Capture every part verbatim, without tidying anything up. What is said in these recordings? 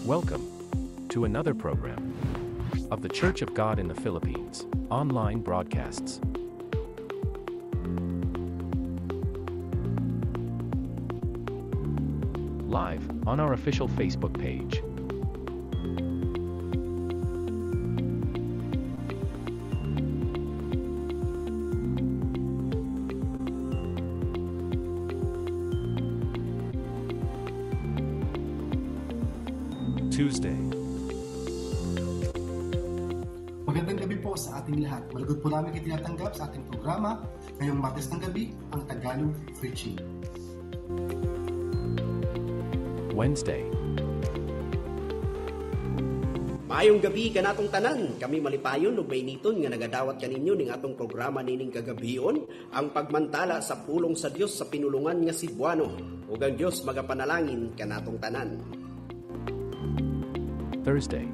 Welcome to another program of The Church of God in the Philippines online broadcasts. Live on our official Facebook page. Tuesday. Magandang gabi po sa ating lahat. Malugod po namin kayo tinatanggap sa ating programa ngayong Martes ng gabi, ang Tagalog Preaching. Wednesday. Maayong gabi kanatong tanan. Kami malipayon ug mainiton nga nagadawat kaninyo ning atong programa nining kagabion, ang pagmantala sa pulong sa Dios sa pinulongan nga Cebuano. Ug ang Dios magapanalangin kanatong tanan. Thursday.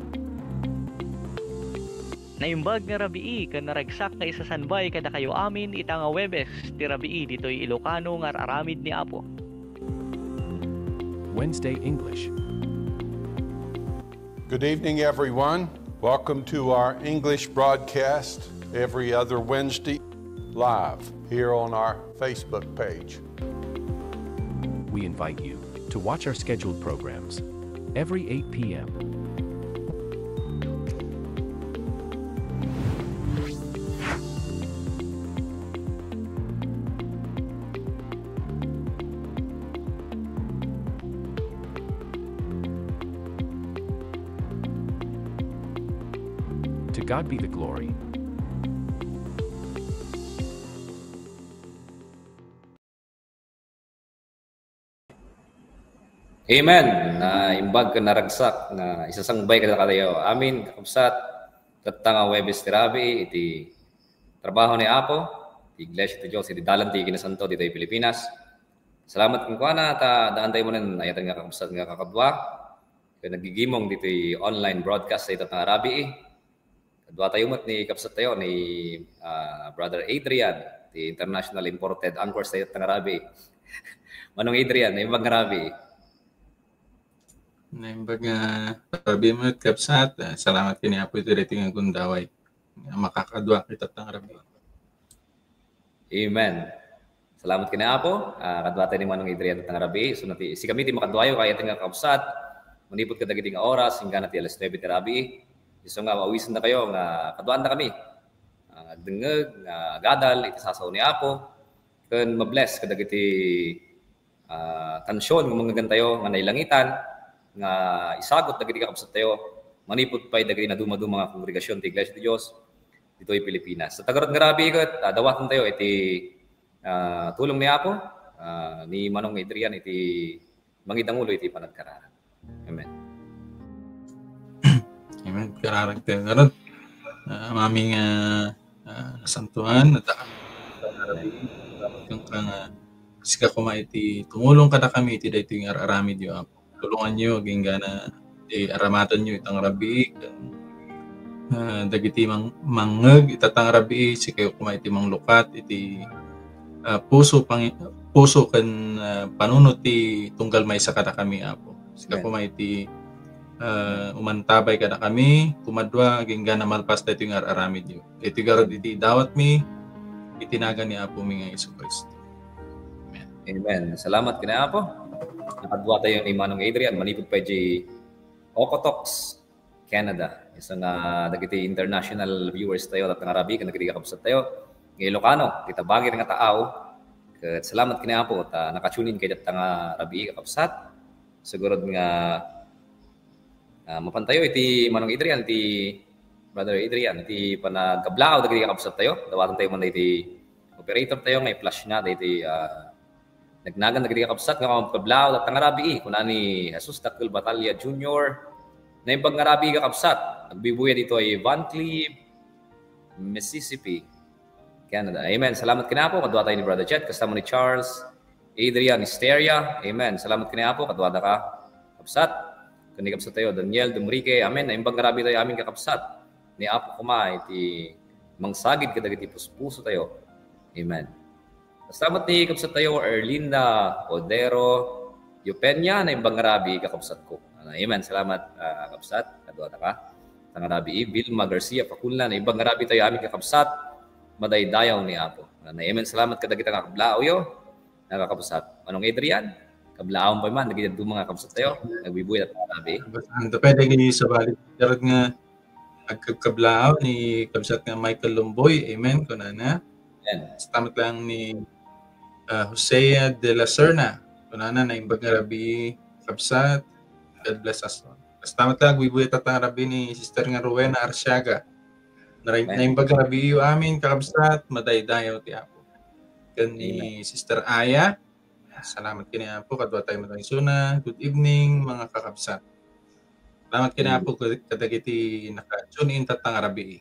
Naimbag nga rabii ken naragsak nga isasanbay kadakayo amin ita nga Huwebes ti rabii ditoy Ilocano nga ar-aramid ni Apo. Wednesday English. Good evening, everyone. Welcome to our English broadcast every other Wednesday live here on our Facebook page. We invite you to watch our scheduled programs every eight p.m. To God be the glory. Amen. Naimbag ken naragsak nga isasangbay kadakayo amin, kakabsat, tatta nga Huwebes ti rabii iti trabaho ni Apo, ti Iglesia ti Dios iti dalan ti kinasanto ditoy Pilipinas. Salamat kenkuana ta daan tayo manen ayaten nga kakabsat nga kakadua ken naggigimong ditoy online broadcast ita nga rabii. Kaduatayo met ni kabsattayo ni, ah, Brother Adrian, ti international imported anchors tayo nga rabii. Manong Adrian, naimbag nga rabii. Naimbag nga rabii met, kabsat. Ah, salamat ken ni Apo iti daytoy nga gundaway. Makakadua kita ta nga rabii. Amen. Salamat ken ni Apo. Ah, kaduatayo ni Manong Adrian ta nga rabii. So, nati-, sikami ti makaduayo, kayat nga kakabsat. Manipud kadagiti nga oras, inggana ti alas nuebe ti rabii. Isu nga, awisendakayo nga kaduandakami. Ah, agdengngeg, nga agadal, iti sasao ni Apo. Ken mabless kadagiti, ah, kansion nga mangngegentayo nga nailangitan, nga isagut dagiti kakabsattayo, manipud pay dagiti nadumaduma nga kongregasion ti Iglesia ti Dios ditoy Pilipinas. Sa tagarot nga rabii ket, ah, dawatentayo iti, ah, tulong ni Apo, ah, ni Manong Adrian iti mangidangulo iti panagkararag. Amen. Amen. Kararag tayo ngarud. Ah, amami nga, ah, nasantuan, nata-, Amen. Salamat kenka nga sika koma iti tumulong kadakami iti daytoy nga ar-aramidyo, Apo. Tulonganyo agingga ti aramatenyo ita nga rabii, ken, ah, dagiti mang-, mangngeg ita nga rabii, sikayo koma iti manglukat iti, ah, puso, pangi-, puso ken, ah, panunot ti tunggal maysa kadakami, Apo. Sika Amen. Koma iti, ah, umantabay kadakami, kumadua, agingga malpas daytoy nga ar-aramidyo. Iti garud iti dawatmi, iti nagan ni Apomi nga Jesu-Cristo. Amen. Amen. Salamat ken ni Apo. Nakaduatayo ni Manong Adrian, manipud pay di Okotoks, Canada. Isu nga dagiti international viewers tayo, tatta nga rabii, ken dagiti kakabsattayo nga Ilocano, iti tabagir nga taaw. Ket salamat ken ni Apo ta naka-tune in kayo tatta nga rabii, kakabsat. Sigurud nga, ah, mapantayo iti Manong Adrian, iti Brother Adrian, iti panagkablaaw dagiti kakabsattayo. Dawatentayo man iti operator tayo nga i-flash na dagiti, ah, nagnagan dagiti kakabsat nga mapkablaaw tatta nga rabii, kuna ni Jesus Dakkel Batalla Junior. Naimbag nga rabii, kakabsat. Agbuybuyat ditoy Vancleave, Mississippi, Canada. Amen. Salamat ken ni Apo. Kaduatayo ni Brother Chet, kasama ni Charles, Adrian Histeria. Amen. Salamat ken ni Apo. Kaduadaka, kabsat. Ken ni kabsattayo, Daniel Dumrique. Amen. Naimbag nga rabitayo amin, kakabsat. Ni Apo koma iti mangsagid kadagiti puspusotayo. Amen. Kasama ti kabsattayo, Erlinda Odero Yupenya, naimbag nga rabii, kakabsatko. Amen. Salamat, ah, kabsat. Kaduata ka. Tangarabii, Vilma Garcia Paculna, naimbag nga rabii tayo amin kakabsat. Madaydayaw ni Apo. Amen. Salamat kadagita nga kablaaw yo. Nakakabsat. Manong Adrian, kablaaw pa man, nagidaduma nga kabsat tayo. Nagbibuya at rabii. Basta, ano, pwede kayo sa balik. Dapat nga, agkabkablaaw ni kabsat nga Michael Lumboy. Amen. Kunana. Amen. Salamat lang ni, ah, Hosea de la Serna. Kunana, naimbag nga rabii, kabsat. God bless us all. Salamat lang, agbuybuyat ta nga rabii ni Sister nga Rowena Arsiaga. Naray-, Amen. Naimbag nga rabii yo amin, kakabsat, madaydayaw ti Apo. Ken ni Amen. Sister Aya, salamat ken ni Apo, kadua tayo matay suna. Good evening, mga kakabsat. Salamat ken ni Amen. Apo, kad-, kadagiti naka-tune in tatta nga rabii.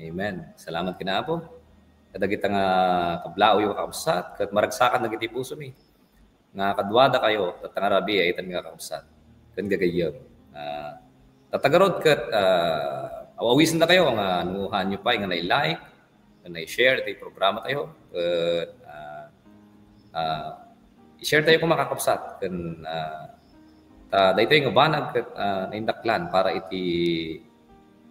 Amen. Salamat ken ni Apo. Kadagita nga kablaaw yo kakabsat, ket maragsakan dagiti pusomi. Nga kaduada kayo, tatta nga rabii, ay itan nga kakabsat. Ken gagayyem. Ah, tatta garud ket, ah, aw-awisen da kayo nga nuhan yo pay nga nai-like, nga nai-share ti programa tayo. Ket, ah, ah, i-share tayo koma kakabsat. Ken, ah, ta, daytoy nga banag ket, ah, naindaklan para iti,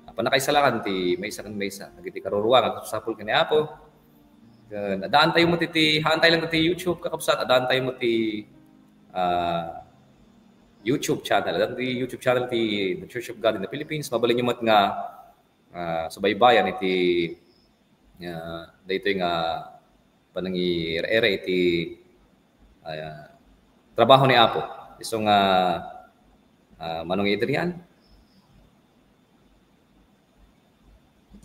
ah, pannakaisalakan ti maysa ken maysa. Dagiti karurua nga agsapul ken ni Apo. Ken, adaan tayo met iti, haan tayo lang iti YouTube, kakabsat. Adaan tayo met iti, ah, YouTube channel. Adaan iti YouTube channel ti The Church of God in the Philippines. Mabalin yo met nga, ah, subaybayan iti, ah, daytoy nga panangirere iti, ah, trabaho ni Apo. Isu nga, ah, Manong Adrian.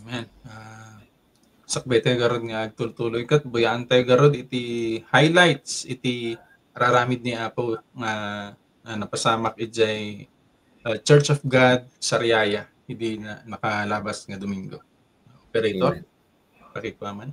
Amen. Ah, sakbay tayo garud nga agtultuloy ket, bayaan tayo garud iti highlights iti raramid ni Apo nga, ah, napasamak idiay, ah, Church of God, Sariaya, idi na, nakalabas nga Domingo. Operator, Amen. Pakikuaman.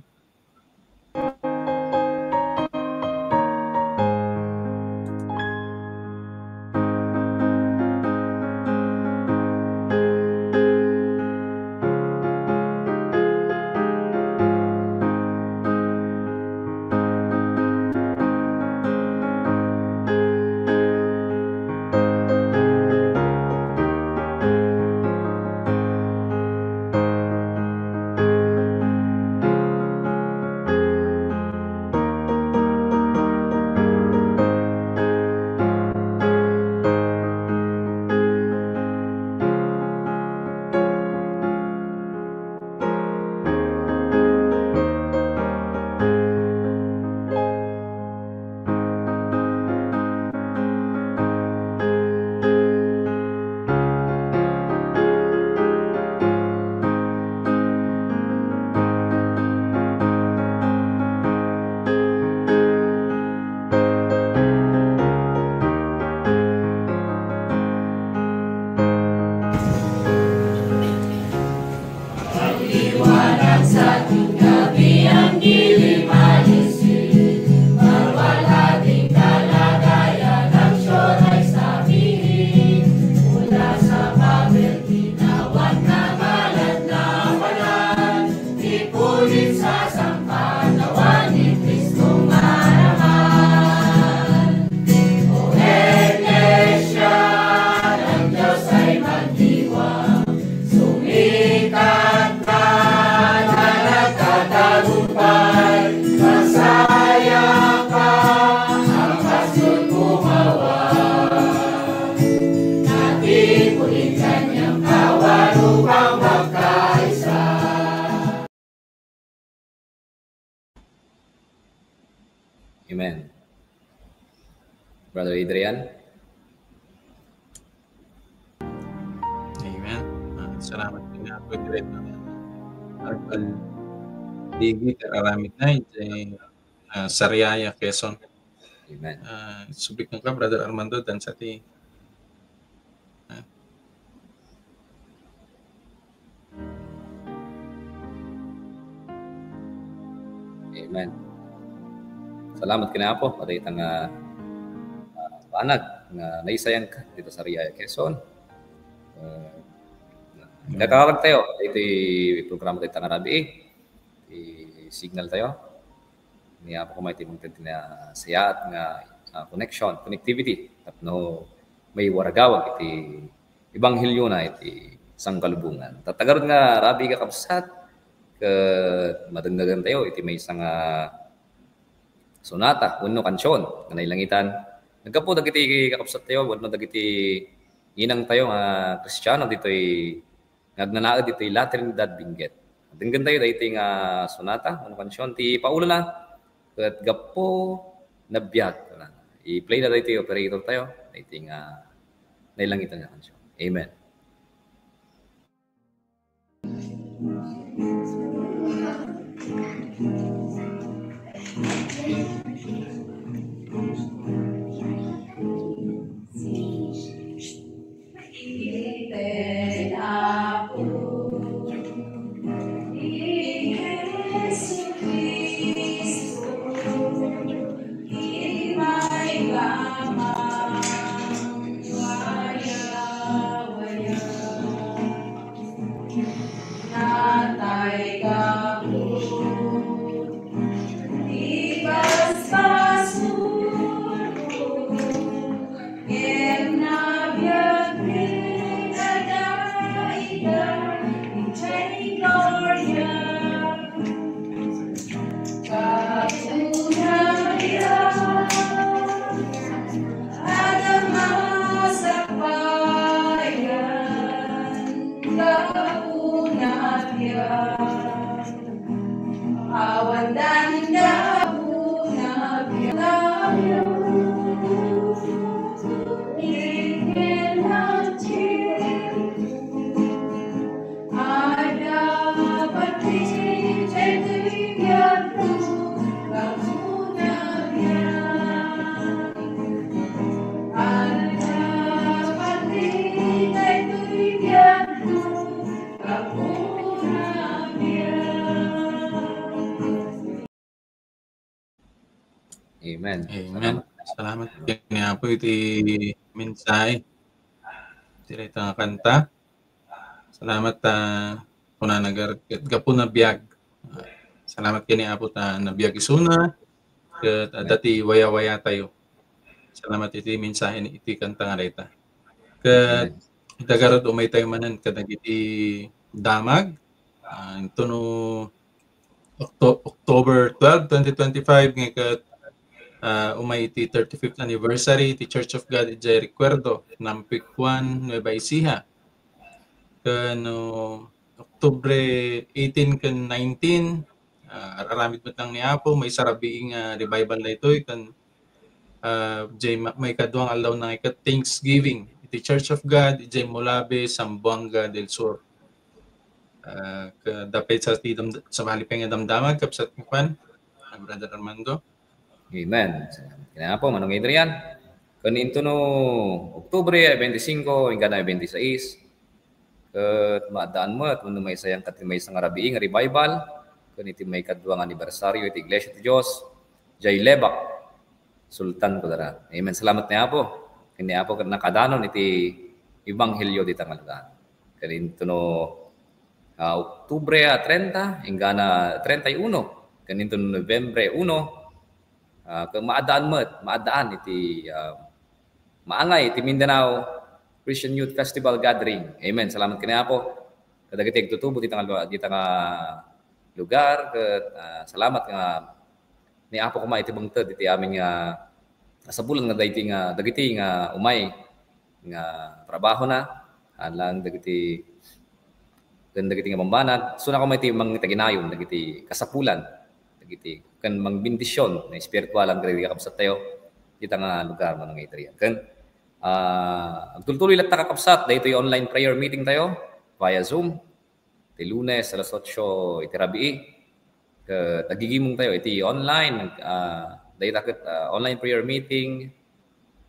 Amen. Brother Adrian? Amen. Ah, salamat po nga po, Brother Arpal. Digi, kararamid na, iti, ah, Sariaya, Quezon. Amen. Ah, subli ka, Brother Armando, dan sa ti Amen. Salamat ken ni Apo, kadagita nga, ah, banag nga naisayangka dita Sariaya, Quezon. Ah, kakararag tayo iti programa dita nga rabii. Iti signal tayo. Ni Apo koma iti mangted ti nasayaat nga, ah, connection, connectivity. Tapno maiwaragawag iti ebanghelio na iti sangkalubongan. Tatta garud nga rabii, kakabsat, ket madengngegentayo iti maysa nga sonata wenno kansion nga nailangitan. Naggapu dagiti kakabsattayo wenno dagiti ninangtayo nga Kristiano ditoy nga agnanaed ditoy La Trinidad, Benguet. Denggentayo daytoy nga sonata wenno kansion. Ti paulona ket Gapu na Biag. I-play na daytoy operatortayo, daytoy nga nailangitan nga kansion. Amen. Amen. Amen. Salamat. Salamat ken ni Apo iti mensahe. Iti dayta nga kanta. Salamat, ah, kunana garud ket Gapu na Biag. Ah, salamat ken ni Apo ta nabiag isuna ket adda ti wayawayatayo. Salamat iti mensahe iti kanta nga dayta. Ket ita garud umaytayo manen kadagiti damag. Ah, intono Octo-, October twelve, twenty twenty-five, nga ket, ah, umay iti thirty-fifth anniversary ti Church of God idiay Recuerdo, Nampikwan, Nueva Ecija. Ken, no, October eighteen ken nineteen, ah, ar-aramid met lang ni Apo, maysa rabii nga revival daytoy, ken, ah, diay ma-, maikadua nga aldaw na nga ket Thanksgiving iti Church of God idiay Molabe, Zamboanga del Sur. Ah, ka-, dapay sa ti dam-, sabali pay nga damdamag, kabsat nga kuan, ah, Brother Armando. Amen. Salamat ken ni Apo, Manong Adrian. Ken intono Oktubre twenty-five, inggana twenty-six, ket maaddaan met wenno maysa yan ket maysa nga rabii nga revival, ken iti maikadua nga anibersaryo iti Iglesia ti Dios, diay Lebak, Sultan Kudarat. Amen. Salamat ni Apo. Ken ni Apo ket nakadanon iti ebanghelio dita nga lugar. Ken intono, ah, Oktubre a treinta, inggana treinta y uno, ken intono Nobyembre uno, ah, ket maaddaan met, maaddaan iti, ah, maangay iti Mindanao Christian Youth Festival Gathering. Amen. Salamat ken ni Apo. Kadagiti agtutubo dita nga lu-, dita nga lugar, ket, ah, salamat nga ni Apo koma iti bangted iti amin nga kasapulan nga dagiti nga, dagiti nga umay nga trabahona, alang dagiti, ken dagiti nga bambanag, isuna koma iti mangitaginayon dagiti kasapulan, dagiti ken mangbendisyon nga espiritualan kadagiti kakabsattayo dita nga lugar, Manong Adrian. Ken, ah, agtultuloy latta, kakabsat, daytoy online prayer meeting tayo via Zoom. Ti Lunes, alas otso iti rabii. Ket agigimong tayo iti online, ah, dayta ket, ah, online prayer meeting.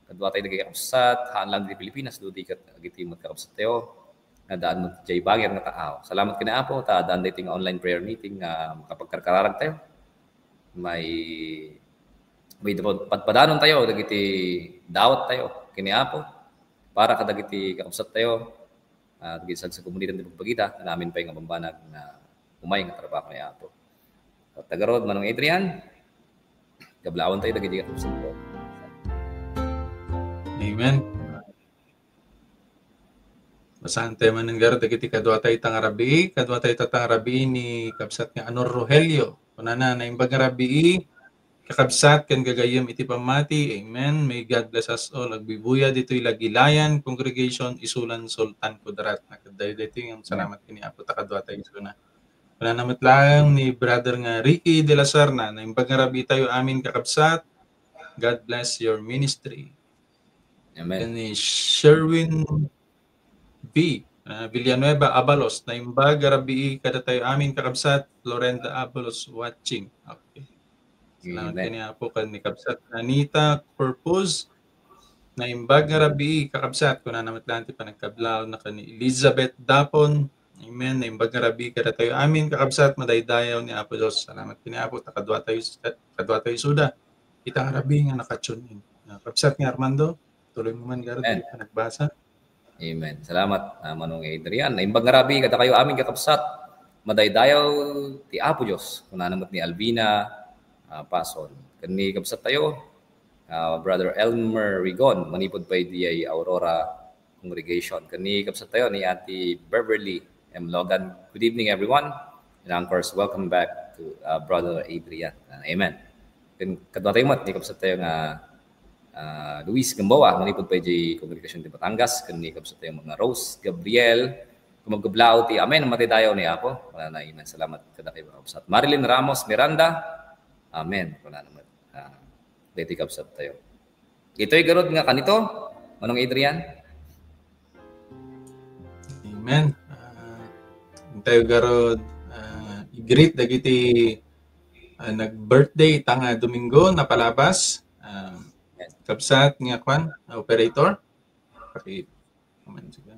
Kadua tayo dagiti kakabsat, haan lang dagiti Pilipinas, dudi ket dagiti met kakabsat tayo nga addaan met diay bangir nga taaw. Salamat ken ni Apo, ta addaan daytoy nga online prayer meeting nga makapagkarkararag tayo. May, may padpadanon tayo dagiti dawat tayo ken ni Apo para kadagiti kakabsat tayo, ah, dagiti sagsagummunitan ti bagbagitan, ken amin pay nga bambanag nga umay nga trabaho ni Apo. Ket tagarud, Manong Adrian, kablawan tayo dagiti kakabsat tayo. Amen. Basaentayo manen garud dagiti kaduatayo ita nga rabii. Kaduatayo ita nga rabii ni kabsat nga Anor Rogelio. Kunana, naimbag nga rabii, kakabsat ken gagayyem iti pammati. Amen. May God bless us all. Agbuybuyat ditoy Lagilayan Congregation, Isulan, Sultan Kudarat. Nakaddayo ditoy nga salamat ken ni Apo ta kaduatayo isuna. Kunana met laeng ni Brother nga Ricky de la Serna, naimbag nga rabii tayo amin, kakabsat. God bless your ministry. Amen. Ken ni Sherwin V, ah, Villanueva Abalos, naimbag nga rabii kadatayo amin, kakabsat. Lorenda Abalos watching. Okay. Salamat Amen. Ken ni Apo, ken ni kabsat Anita Corpus, naimbag nga rabii, kakabsat. Kunana met laeng ti panagkablaawna ken ni Elizabeth Dapon. Amen. Naimbag nga rabii kadatayo amin, kakabsat, madaydayaw ni Apo Dios. Salamat ken ni Apo ta kaduatayo, kaduatayo isuda ita nga rabii nga naka-tune in. Ah, kabsat nga Armando, tuloy mo man garud Amen. Ti panagbasa. Amen. Salamat, ah, Manong Adrian. Naimbag nga rabii kadakayo amin, kakabsat. Madaydayaw ti Apo Dios. Kunana met ni Alvina, ah, Pason. Ken ni kabsat tayo, ah, Brother Elmer Rigon, manipud pay diay Aurora Congregation. Ken ni kabsat tayo ni Ate Beverly M Logan. Good evening, everyone. And of course, welcome back to, uh, Brother Adrian. Uh, amen. Ken kaduatayo met ni kabsat tayo nga, uh, Luis Gamboa, manipud pay diay Congregation de Batangas, ken ni kabsat tayo nga Rose Gabriel, kumagkablaw ti amen, madaydayaw ni Apo. Kunana, amen. Salamat kadakayo, kabsat. Marilyn Ramos Miranda, amen. Kunana met. Uh, daytoy kabsat tayo. Daytoy garud nga kanito, Manong Adrian? Amen. Ah, intayo garud, ah, i-greet dagiti, ah, nag-birthday ita nga Domingo napalabas. Ah, kabsat nga kwan, operator. Paki-, Amen. Sige.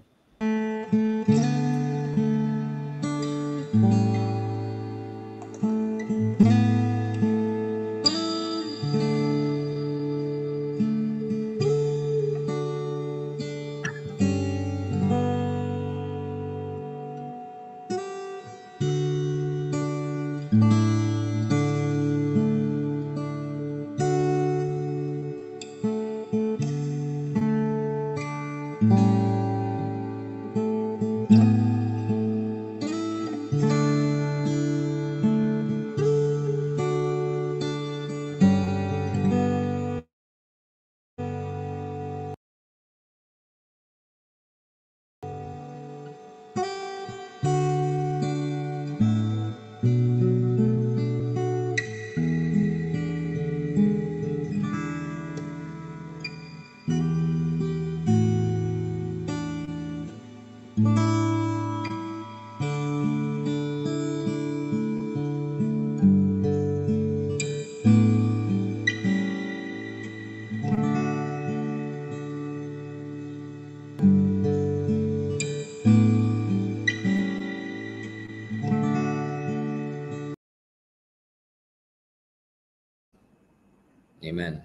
Amen.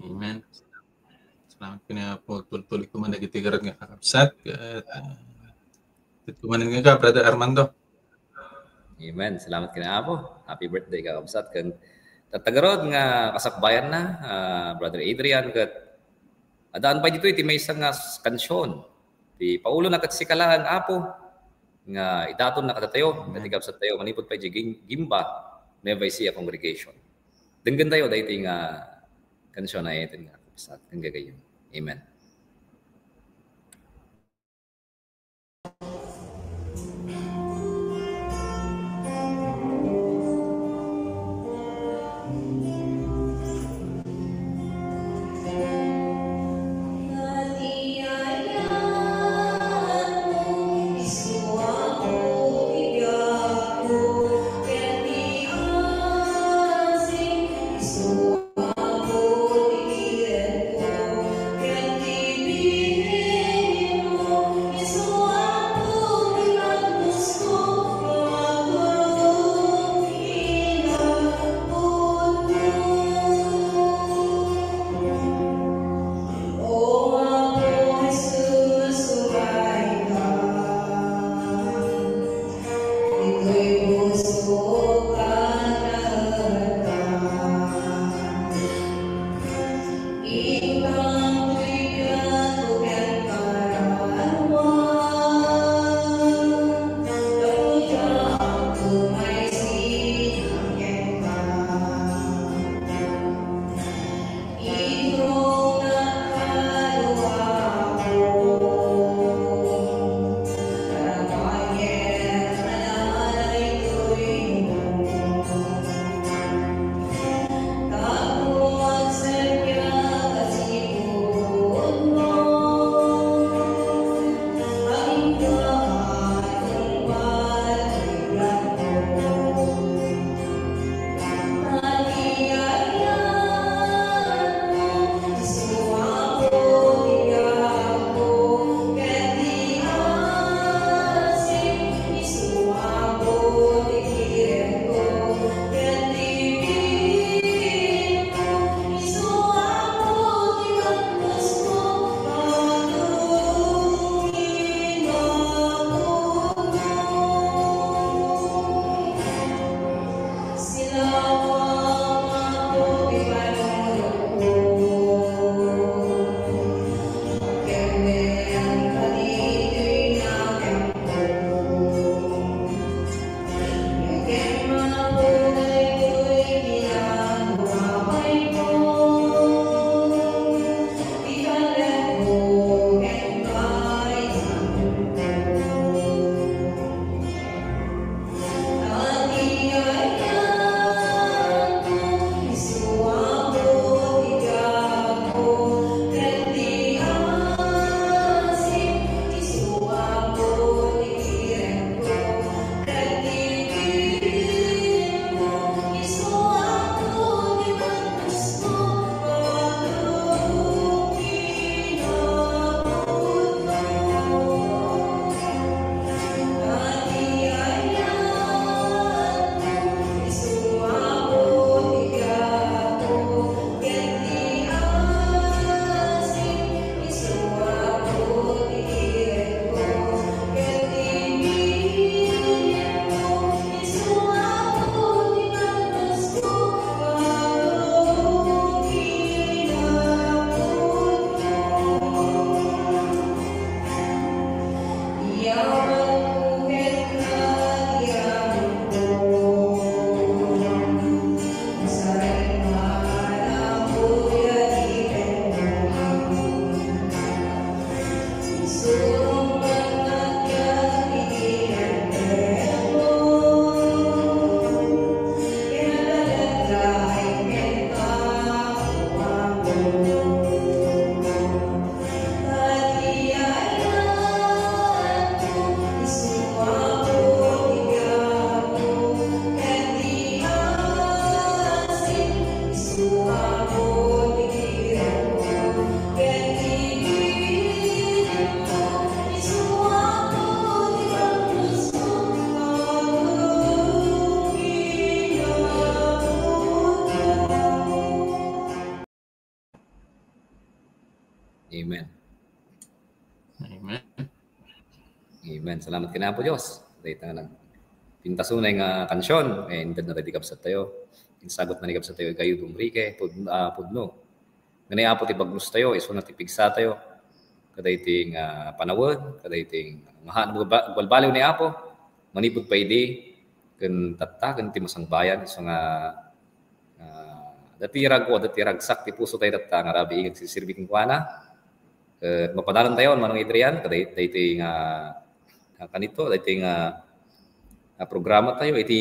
Amen. Salamat ken ni Apo. Tultuloy ko man dagiti garud nga kakabsat. Ket, ah, ket kumanen nga ka, Brother Armando. Amen. Salamat ken ni Apo. Happy birthday, kakabsat. Ken tatta garud nga kasakbayanna, ah, Brother Adrian, ket adaan pay ditoy ti maysa nga s-, kansion. Ti paulona ket sika laeng, Apo, nga idatonna kadatayo, ket ti kabsattayo, manipud pay diay gim-, Gimba, Nueva Ecija Congregation. Denggentayo daytoy nga kansion a iti nga kabsat ken gagayyem. Amen. Amen. Amen. Amen. Salamat ken Apo Dios. Dayta nga nagpintasunay nga kansion, eh, inted na tayo ti kabsat tayo. Insagot na ni kabsat tayo, Gayo Dumrique, pud, ah, pudno. Ngani Apo ti bagnos tayo, isu na ti pigsa tayo. Kadaytoy nga panawen, kadaytoy nga mahan, balbaliw ni Apo. Manipud pay di, ken tatta, ken ti masangbayan, isu nga, ah, dati rago, dati ragsak ti puso tayo tatta, nga rabii nga agsisirbi kenkuana. Eh, mapadalan tayo, Manong Adrian, kaday-, daytoy nga, nga kanito, daytoy nga, nga programa tayo, iti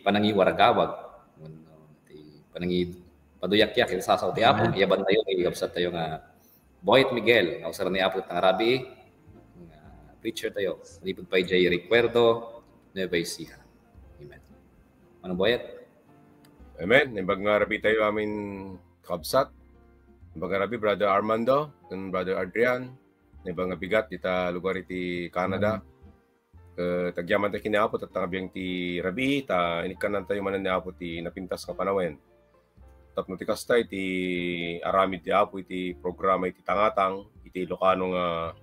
panangiwaragawag. Wenno, ti panangi-, paduyakyak, iti sasao ti Apo, Amen. Iyaban tayo, iti kabsat tayo nga Boyet Miguel, nga usar ni Apo ket nga rabii, nga preacher tayo. Manipud pay jay Recuerdo, Nueva Ecija. Amen. Manong Boyet? Amen. Naimbag nga rabii tayo amin kabsat. Naimbag nga rabii, Brother Armando, ken Brother Adrian. Naimbag nga bigat dita lugar iti Canada. Ket agyaman tayo ken ni Apo, tatta nga biang ti rabii, ta inikkannan tayo manen ni Apo ti napintas nga panawen. Tapno ti kasta iti aramid ti Apo iti programa iti tangatang, iti Ilocano nga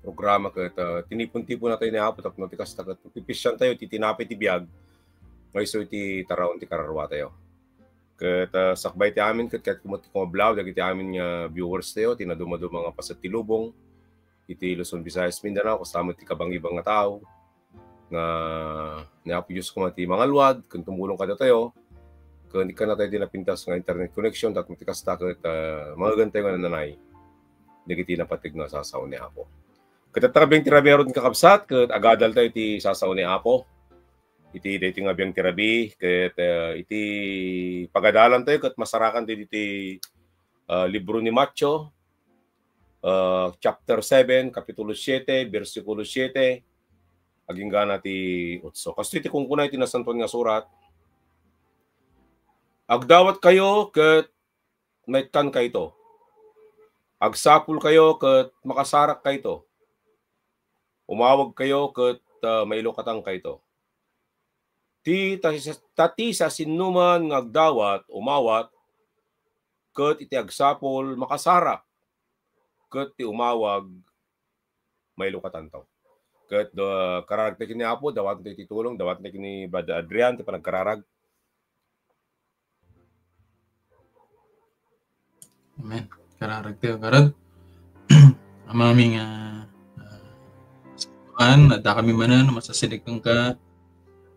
programa ket, ah, tinipon-tipon na tayo ni Apo tapno ti kasta ket pipisian tayo iti tinapay ti biag nga isu iti taraon ti kararua tayo. Ket, ah, sakbay ti amin ket ket kumablaw dagiti amin nga viewers tayo ti naduma-duma nga paset ti lubong iti Luzon, Visayas, Mindanao, kasta met ti kabangibang nga tao nga ni Apo Dios koma ti mangalwad ken tumulong kadatayo ken ikkanna tayo ti napintas nga internet connection tapno ti kasta ket, ah, mangegan tayo nga nananay dagiti napateg nga sasao ni Apo. Ket tatta nga biang ti rabii ngarud, kakabsat, ket agadal tayo ti sasao ni Apo. Iti daytoy nga biang ti rabii, ket, eh, iti pagadalan tayo, ket masarakan tayo ditoy, ah, libro ni Mateo, ah, chapter seven, kapitulo siete, bersikulo siete, agingga na ti otso. Kastoy ti kunkuna iti Nasantoan nga Surat, "Agdawatkayo ket maikkankayto. Agsapulkayo ket makasarakkayto. Umawagkayo ket, ah, mailukatankayto. Ti, ta, ta ti siasinoman nga agdawat, umawat, ket iti agsapul, makasarak, ket ti umawag, mailukatanto." Ket, ah, kararagta ken ni Apo, dawaten tayo ti tulong, dawaten tayo ken ni Brother Adrian ti panagkararag. Amen. Kararag tayo, karag. Amami nga, ah, Tuan, adda kami manen, masasilikeng ka.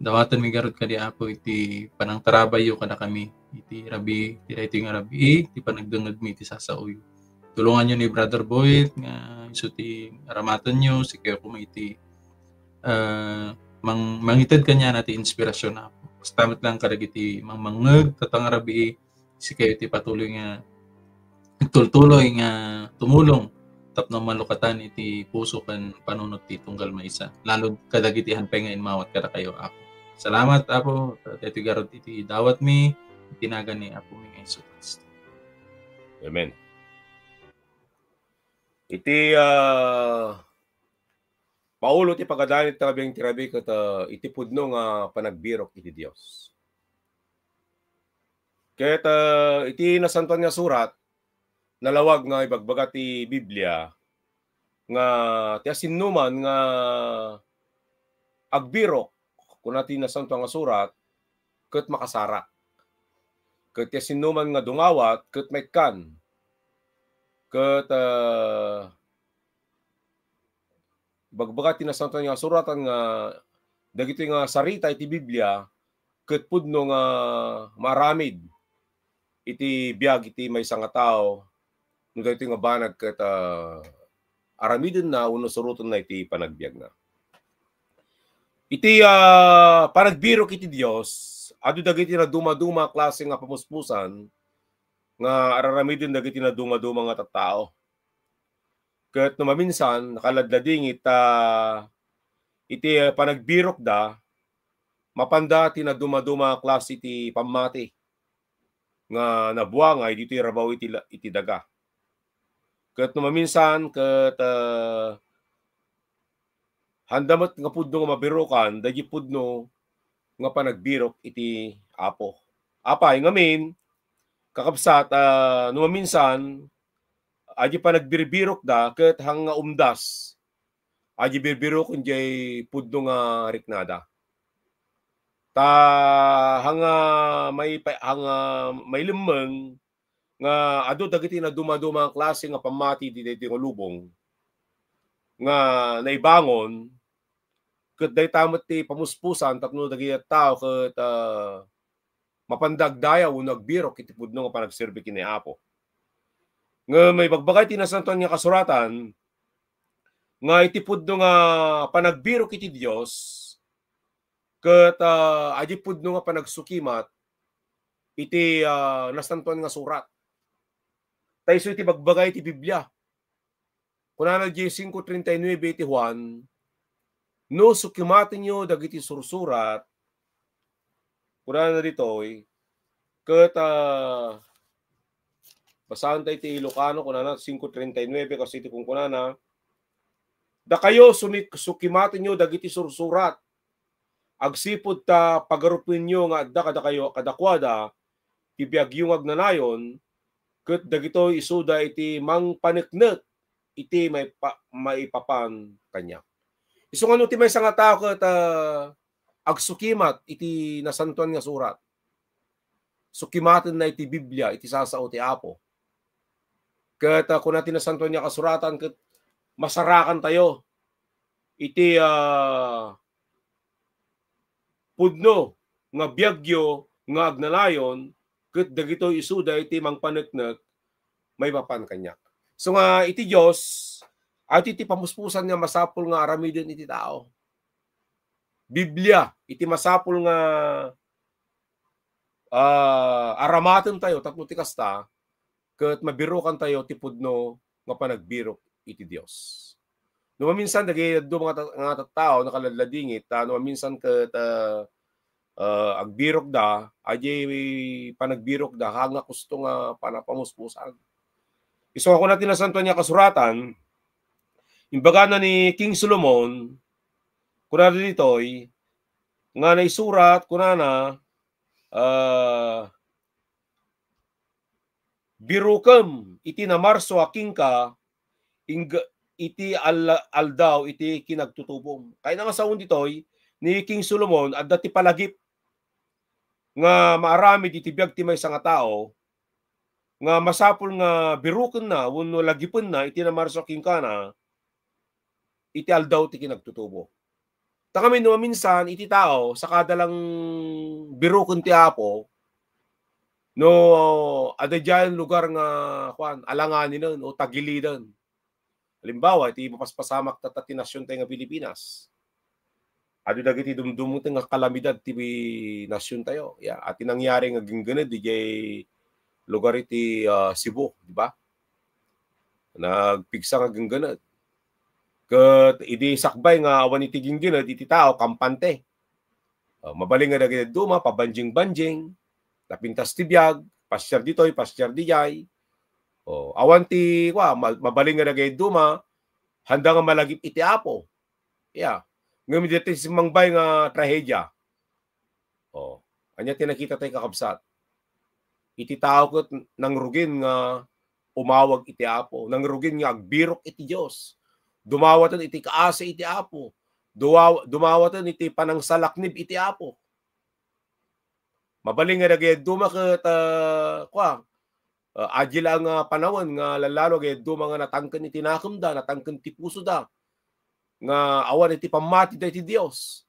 Dawaten mi garud kadi, Apo, iti panangtarabayyo kada kami. Iti rabii, iti daytoy nga rabii, iti panagdengngeg mi iti sasaoyo. Tulonganyo ni Brother Boyd nga isu ti aramatenyo, sikayo koma iti, ah, mang-, mangited kaniana ti inspirasyon, Apo. Kasta met lang kadagiti mangmangngeg, tatta nga rabii, sikayo ti patuloy nga agtultuloy nga tumulong tapno malukatan iti puso ken panunot ti tunggal maysa. Lalo kadagiti han pay nga immawat kadakayo, Apo. Salamat, Apo, daytoy garud iti dawat mi, iti nagan ni Apo mi nga Jesu-Cristo. Amen. Iti, ah, Paulo ti pagadalan iti tabiang ti rabii ket, ah, iti pudno nga panagbirok iti Dios. Ket, ah, iti Nasantoan nga Surat, nalawag nga ibagbaga ti Biblia nga ti asinoman nga agbirok, kuna ti Nasantoan nga Surat, ket makasarak. Ket ti asinoman nga dungawat, ket maikkan. Ket, ah, ibagbaga ti Nasantoan nga Suratan nga dagitoy nga sarita iti Biblia ket pudno nga maaramid iti biag iti maysa nga tao no daytoy nga banag ket, ah, aramidenna wenno surotenna iti panagbiagna. Iti, ah, panagbirok iti Dios, adu dagiti nadumaduma a klase nga pamuspusan nga araramiden dagiti nadumaduma nga tattao. Ket no maminsan, nakaladladingit ta iti, ah, panagbirokda, mapanda ti nadumaduma a klase ti pammati nga nabuangay ditoy rabaw iti la-, iti daga. Ket no maminsan, ket, ah, handa met nga pudno nga mabirokan dagiti pudno nga panagbirok iti Apo. Apay ngamin, kakabsat, ah, no maminsan, adi panagbirbirokda ket hang nga umdas, adi birbiroken jay pudno nga riknada. Ta hanga may pa-, hanga mailemmeng nga adu dagiti nadumaduma a klase nga pammati ditoy nga lubong nga naibangon, ket dayta met ti pamuspusan tapno dagiti tao ket, ah, mapanda agdayaw wenno agbirok iti pudno nga panagserbi ken ni Apo. Ngem ibagbagay ti Nasantoan nga Kasuratan nga iti pudno nga panagbirok iti Dios, ket, ah, adi pudno nga panagsukimat iti, ah, Nasantoan nga Surat. Ta isu iti bagbagay ti Biblia. Kunana diay cinco treinta y nueve iti Juan, "No sukimatenyo dagiti sursurat," kunana ditoy, ket, ah, basaen tayo ti Ilocano, kunana, cinco treinta y nueve, kasi iti kunkunana, "Dakayo, sumik-, sukimatenyo dagiti sursurat, agsipud ta pagarupenyo nga adda kadakayo, kadakuada, ti biagyo nga agnanayon, ket dagitoy isuda iti mangpaneknek iti maipa-, maipapan kaniak." Isu nga no ti maysa nga tao ket, ah, agsukimat iti Nasantoan nga Surat, sukimatenna iti Biblia, iti sasao ti Apo. Ket, ah, kuna ti Nasantoan nga Kasuratan, ket masarakan tayo iti, ah, pudno nga biagyo nga agnanayon, ket dagitoy isuda iti mangpaneknek maipapan kaniak. So nga iti Dios, adu iti pamuspusan nga masapul nga aramiden iti tao. Biblia iti masapul nga, ah, aramaten tayo tapno ti kasta, ket mabirokan tayo ti pudno nga panagbirok iti Dios. No maminsan, dagiti dadduma nga ta-, nga tattao, nakaladladingit, ta no maminsan ket, ah, ah, agbirokda, adi panagbirokda, haan nga kusto nga pana-, pamuspusan. Isu nga kuna ti Nasantoan nga Kasuratan, imbagana ni King Solomon, kunana ditoy, nga naisurat, kunana, ah, "Birokem iti namarso a kenka, ing-, iti al-, aldaw iti kinagtutubom." Kayatna nga saon ditoy ni King Solomon, adda ti palagip nga maaramid iti biag ti maysa nga tao, nga masapul nga birokenna wenno lagipenna iti namarso a kenkana iti aldaw ti kinagtutubo. Ta kami no maminsan iti tao, sakada lang biroken ti Apo, no adda diay lugar nga, kuan, alanganinen o tagiliden. Halimbawa, iti mapaspasamak tatta ti nasion tayo nga Pilipinas. Adu dagiti dumdumngten nga kalamidad ti nasion tayo. Ya, ati nangyari nga ginggened diay lugar iti, ah, Cebu, di ba? Nagpigsa nga ginggened. Ket idi sakbay nga awan iti ginggened iti tao, kampante. Ah, mabalin nga dagiti dadduma, pabanjing-banjing, napintas ti biag, pasiar ditoy, pasiar diay. Oh, awan ti, kua, ma-, mabalin nga dagiti dadduma, handa nga malagip iti Apo. Ya. Ngem ditoy simmangbay nga trahedia. Oh, ania ti nakita tayo, kakabsat? Iti tao ket nangrugin nga umawag iti Apo, nangrugin nga agbirok iti Dios. Dumawaten iti kaasi iti Apo. Duwa-, dumawaten iti panangsalaknib iti Apo. Mabalin nga dagiti dadduma ket, ah, kua, ah, adi laeng nga panawen nga lallalo dagiti dadduma nga natangken iti nakemda, natangken ti pusoda, nga awan iti pammatida iti Dios.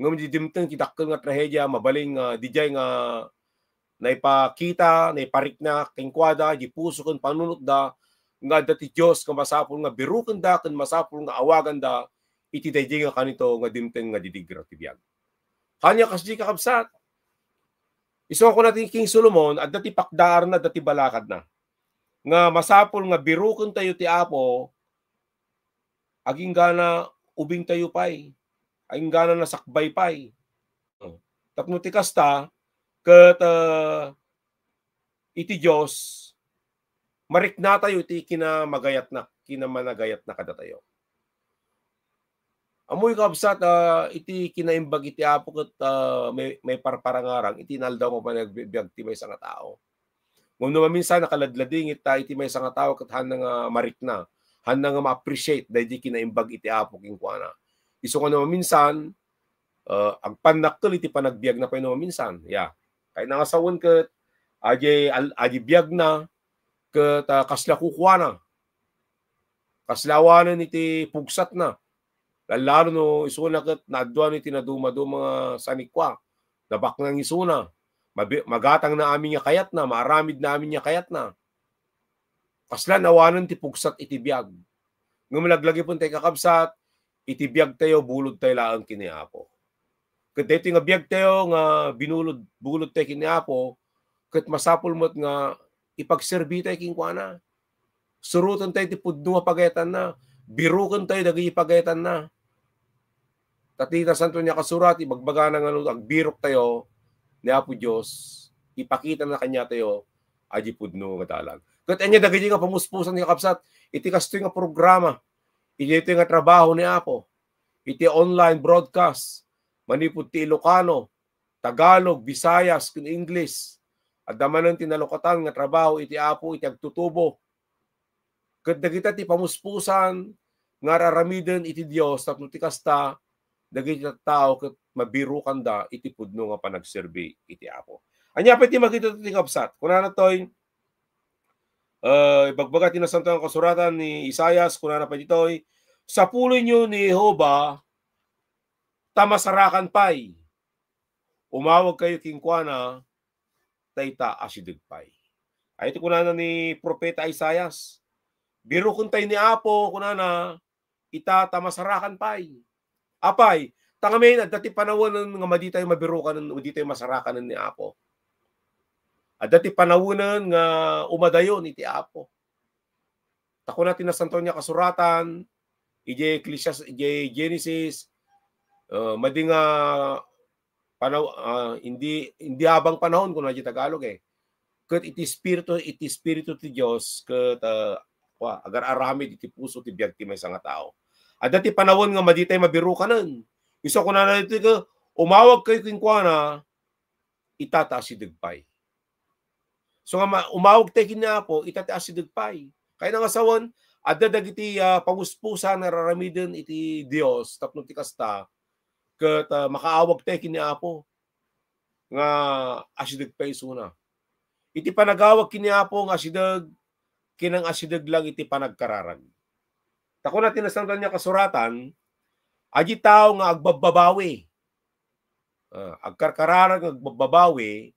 Ngem idi dimteng ti dakkel nga trahedia, mabalin nga diay nga naipakita, naiparikna kenkuada, di puso ken panunotda, nga adda ti Dios nga masapul nga birukenda ken masapul nga awaganda iti daydi nga kanito nga dimteng nga didigra ti biag. Kanya kasdi, kakabsat, isu nga kuna ti King Solomon, adda ti pakdaarna, adda ti balakadna. Nga masapul nga birukentayo ti Apo, aginggana ubingtayo pay, aginggana nasakbay pay. Tapno ti kasta, ket, ah, iti Dios, mariknatayo iti kinamagayatna, kinamanagayatna kadatayo. Ammoyo, kabsat, ah, iti kinaimbag iti Apo ket, ah, may, may parparangarang iti inaldaw nga panagbiag ti maysa nga tao. Ngem no maminsan nakaladladingit ta iti maysa nga tao ket haanna nga marikna, haanna nga ma-appreciate daydi kinaimbag iti Apo kenkuana. Isu nga no maminsan, ah, agpannakkel iti panagbiagna pay no maminsan. Ya. Kayatna nga sawen ket adi al-, adi biagna ket, ah, kasla kukuana. Kasla awanen iti pugsatna. Lallalo no isuna ket naaduan iti nadumaduma nga sanikua. Nabaknang isuna. Mabi-, magatangna amin nga kayatna, maaramidna amin nga kayatna. Kasla awanen ti pugsat iti biag. Ngem laglagipen tay, kakabsat, iti biagtayo, bulodtay laeng ken ni Apo. Ket daytoy nga biagtayo nga binulod, bulodtay ken ni Apo, ket masapul met nga ipagserbitay kenkuana. Surotentayo ti pudno nga pagayatanna. Birukentayo dagiti pagayatanna. Ta ti Nasantoan nga Kasurat, ibagbagana nga no agbiroktayo ni Apo Dios, ipakitana kaniatayo adi pudno nga dalan. Ket ania dagiti nga pamuspusan, kakabsat, iti kastoy nga programa, iti daytoy nga trabaho ni Apo, iti online broadcast, manipud ti Ilocano, Tagalog, Visayas, ken English. Adda manen ti nalukatan nga trabaho iti Apo iti agtutubo. Ket dagita ti pamuspusan nga ar-aramiden iti Dios tapno ti kasta, dagiti tattao ket mabirukanda iti pudno nga panagserbi iti Apo. Ania pay ti makita ti, kabsat? Kunana toy, eh, ibagbaga ti Nasantoan nga Kasuratan ni Isaias, kunana pay ditoy, "Sapulenyo ni Jehovah, ta masarakan pay. Umawagkayo kenkuana, ta ita asideg pay." Ay, iti kunana ni Propeta Isaias, "Birukentayo ni Apo," kunana, "ita ta masarakan pay." Apay, ta ngamin, adda ti panawen nga maditayo mabirukanen, maditayo masarakanen ni Apo. Adda ti panawen nga umadayon iti Apo. Ta kuna ti Nasantoan nga Kasuratan, idiay Ecclesiastes, idiay Genesis, eh, madi nga panaw-, ah, hindi, hindi habang panahon, kuna idiay Tagalog, eh. Ket iti Espiritu, iti Espiritu ti Dios, ket, ah, kua, agar-aramid iti puso ti biag ti maysa nga tao. Adda ti panawen nga maditay mabirukanen. Isu kunana ditoy ket, "Umawagkayo kenkuana, ita ta asideg pay." So nga ma-, umawagtayo ken ni Apo, ita ti asideg pay. Kayatna nga sawen, adda dagiti, ah, pamuspusan nga ar-aramiden iti Dios tapno ti kasta, ket, ah, makaawagtayo ken ni Apo nga asideg pay isuna. Iti panagawag ken ni Apo nga asideg, kinangasideg lang iti panagkararag. Ta kuna ti Nasantoan nga Kasuratan, adi tao nga agbabbabawi. Ah, agkarkararag nga agbabbabawi,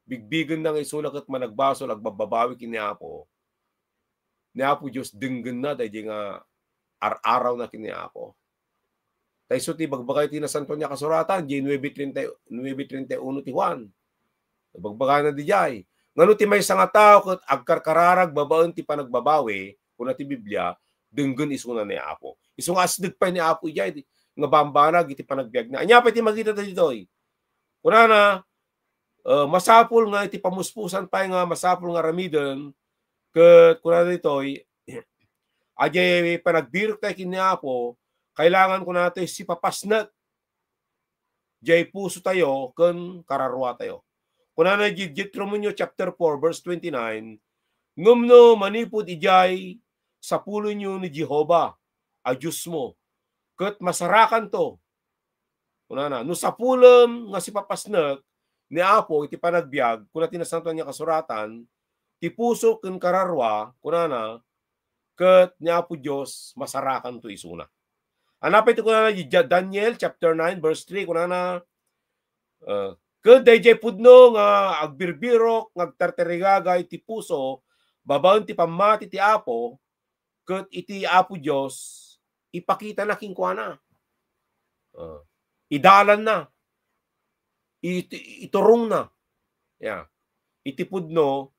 bigbigenna nga isuna ket managbasol, agbabbabawi ken ni Apo. Ni Apo Dios, denggenna daydi nga ar-arawna ken ni Apo. Ta isu ti ibagbaga iti Nasantoan nga Kasuratan, di nuebe treinta, nuebe treinta y uno ti Juan. Ibagbagana didiay, ngano ti maysa nga tao ket agkarkararag babaen ti panagbabawi, kuna ti Biblia, denggen isuna ni Apo. Isu nga asideg pay ni Apo idiay nga bambanag iti panagbiagna. Ania pay ti makita daytoy? Kunana, eh, masapul nga iti pamuspusan pay nga masapul nga aramiden, ket kuna daytoy, adiay panagbiroktayo ken ni Apo, kailangan kuna daytoy sipapasnek diay pusotayo ken kararuatayo. Kunana di Deuteronomio chapter four, verse twenty-nine, "Ngem no manipud idiay, sapulenyo ni Jehovah a Diosmo, ket masarakanto." Kunana, "No sapulem nga sipapasnek ni Apo iti panagbiag," kuna ti Nasantoan nga Kasuratan, "ti puso ken kararua," kunana, "ket ni Apo Dios masarakanto isuna." Ania pay ti kunana di Ja-, Daniel chapter nine, verse three, kunana, eh, "Ket daydiay pudno nga agbirbirok nga agtartarigaga iti puso, babaen ti pammati ti Apo, ket iti Apo Dios, ipakitana kenkuana. Ah, idalanna. It-, iturongna. Ya. Iti pudno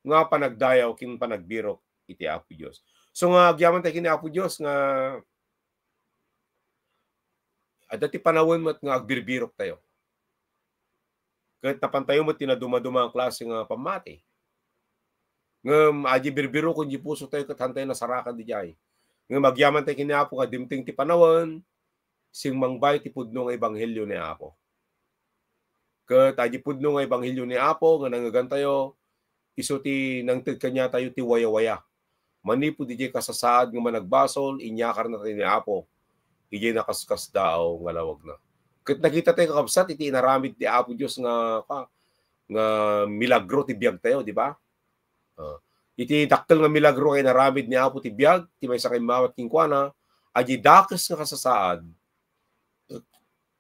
nga panagdayaw ken panagbirok iti Apo Dios. So nga, agyaman tayo ken ni Apo Dios nga adda ti panawen met nga agbirbirok tayo. Ket napan tayo met ti nadumaduma a klase nga pammati. Ngem adi birbirokon di puso tayo ket han tayo nasarakan diay. Ngem agyaman tayo ken ni Apo nga dimteng ti panawen, simmangbay ti pudno nga ebanghelio ni Apo. Ket adi pudno nga ebanghelio ni Apo nga nangngegan tayo, isu ti nangted kaniatayo ti wayawaya. Manipud idiay kasasaad nga managbasol, inyakarna tayo ni Apo idiay nakaskasdaaw nga lawagna. Ket nakita tayo, kakabsat, iti inaramid ti Apo Dios nga, ka-, nga milagro ti biag tayo, di ba? Ah, iti dakkel nga milagro nga inaramid ni Apo ti biag ti maysa nga immawat kenkuana, adi dakes nga kasasaad,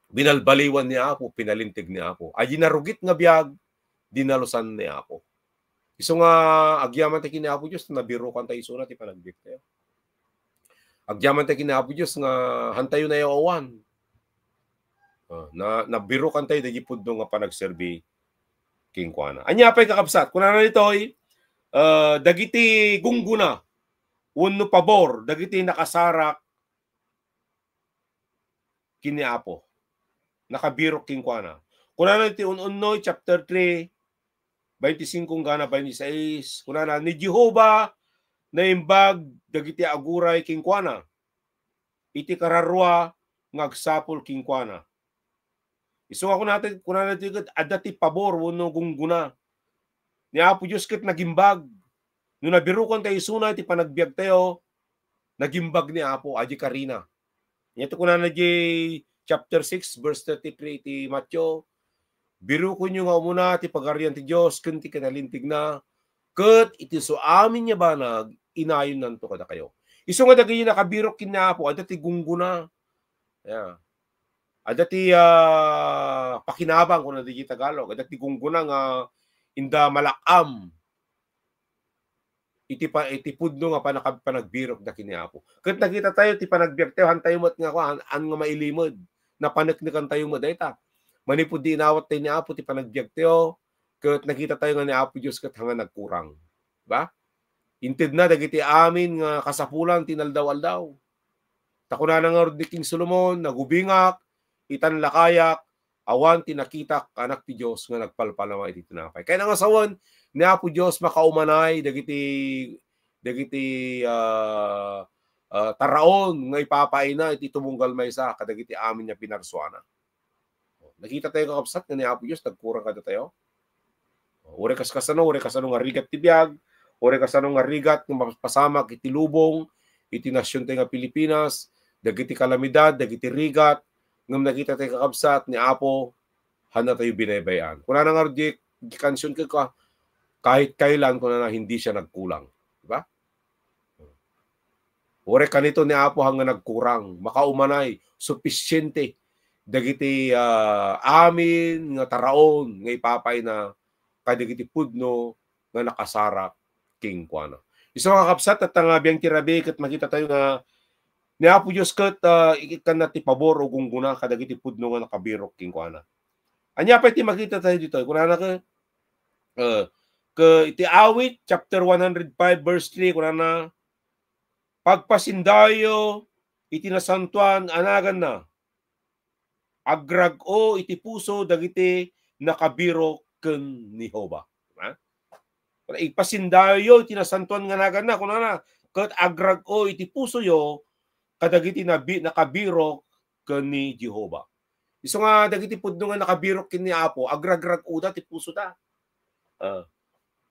binalbaliwan ni Apo, pinalinteg ni Apo. Adi narugit nga biag, dinalusan ni Apo. Isu nga agyaman tayo ken ni Apo Dios, nabirokan tayo isuna ti panagbiag tayo. Agyaman tayo ken ni Apo Dios nga han tayo nayaw-awan. Ah, na, nabirokan tayo dagiti pudno nga panagserbi kenkuana. Ania pay, kakabsat? Kunana ditoy, ah, dagiti gunggona wenno pabor dagiti nakasarak ken ni Apo. Nakabirok kenkuana. Kunana iti Un-unnoy chapter three, twenty-five gana twenty-six, kunana, "Ni Jehovah naimbag dagiti aguray kenkuana. Iti kararua nga agsapul kenkuana." Isu nga kunana, kunana ti ket adda ti pabor wenno gunggona ni Apo Dios ket nagimbag. No nabirokan tayo isuna iti panagbiag tayo, nagimbag ni Apo, adi karina. Ania ti kunana di chapter six, verse thirty-three ti Mateo, "Birokonyo nga umuna ti Pagarian ti Dios ken ti kinalintegna, ket iti isu amin nga banag, inayonnanto kadakayo." Isu nga dagiti nakabirok ken ni Apo, adda ti gunggona. Yeah. Adda ti, ah, pakinabang, kuna dagiti Tagalog. Adda ti gunggona nga inda malak-am iti pa-, iti pudno nga panakab-, panagbirokda ken ni Apo. Ket nakita tayo ti panagbiag tayo, han tayo met nga, kuan, han nga mailimed. Napaneknekan tayo met dayta. Manipud di inawat tayo ni Apo ti panagbiag tayo, ket nakita tayo nga ni Apo Dios ket han nga nagkurang. Diba? Intedna dagiti amin nga kasapulan ti inaldaw-aldaw. Ta kunana ngarud ni King Solomon, "Nagubingak, itan lakayak, awan ti nakitak nga anak ti Dios nga nagpalpalama iti tinapay." Kayatna nga sawen ni Apo Dios makaumanay dagiti, dagiti, ah, ah, taraon nga ipapaayna iti tumunggal maysa kadagiti amin nga pinarsuana. Nakita tayo, kakabsat, nga ni Apo Dios nagkurang kadatayo. Uray kas-, kasano, uray kasano nga rigat ti biag, uray kasano nga rigat nga mapasamak iti lubong, iti nasion tayo nga Pilipinas, dagiti kalamidad, dagiti rigat, ngem nakita tayo, kakabsat, ni Apo, han tayo binaybay-an. Kunana ngarud di, di kansion ket ka, "Kahit kailan," kunana, "hindi siya nagkulang." Diba? Uray kanito ni Apo han nga nagkurang, makaumanay, sufisiente dagiti, ah, amin nga taraon nga ipapaayna kadagiti pudno nga nakasarak kenkuana. Isu nga, kakabsat, tatta nga biag ti rabii ket makita tayo nga ni Apo Dios ket, ah, ikkanna ti pabor o gunggona kadagiti pudno nga nakabirok kenkuana. Ania pay ti makita tayo ditoy? Kunana ket, ah, ke-, iti Awit chapter one hundred five, verse three, kunana, "Pagpasindayo iti nasantoan a naganna. Agrag-o iti puso dagiti nakabirok ken ni Jehovah." Ha? Ipasindayo iti nasantoan nga naganna, kunana, ket agrag-o iti pusoyo kadagiti nabi-, nakabirok ken ni Jehovah. Isu nga dagiti pudno nga nakabirok ken ni Apo, agragrag-oda ti pusoda. Ah.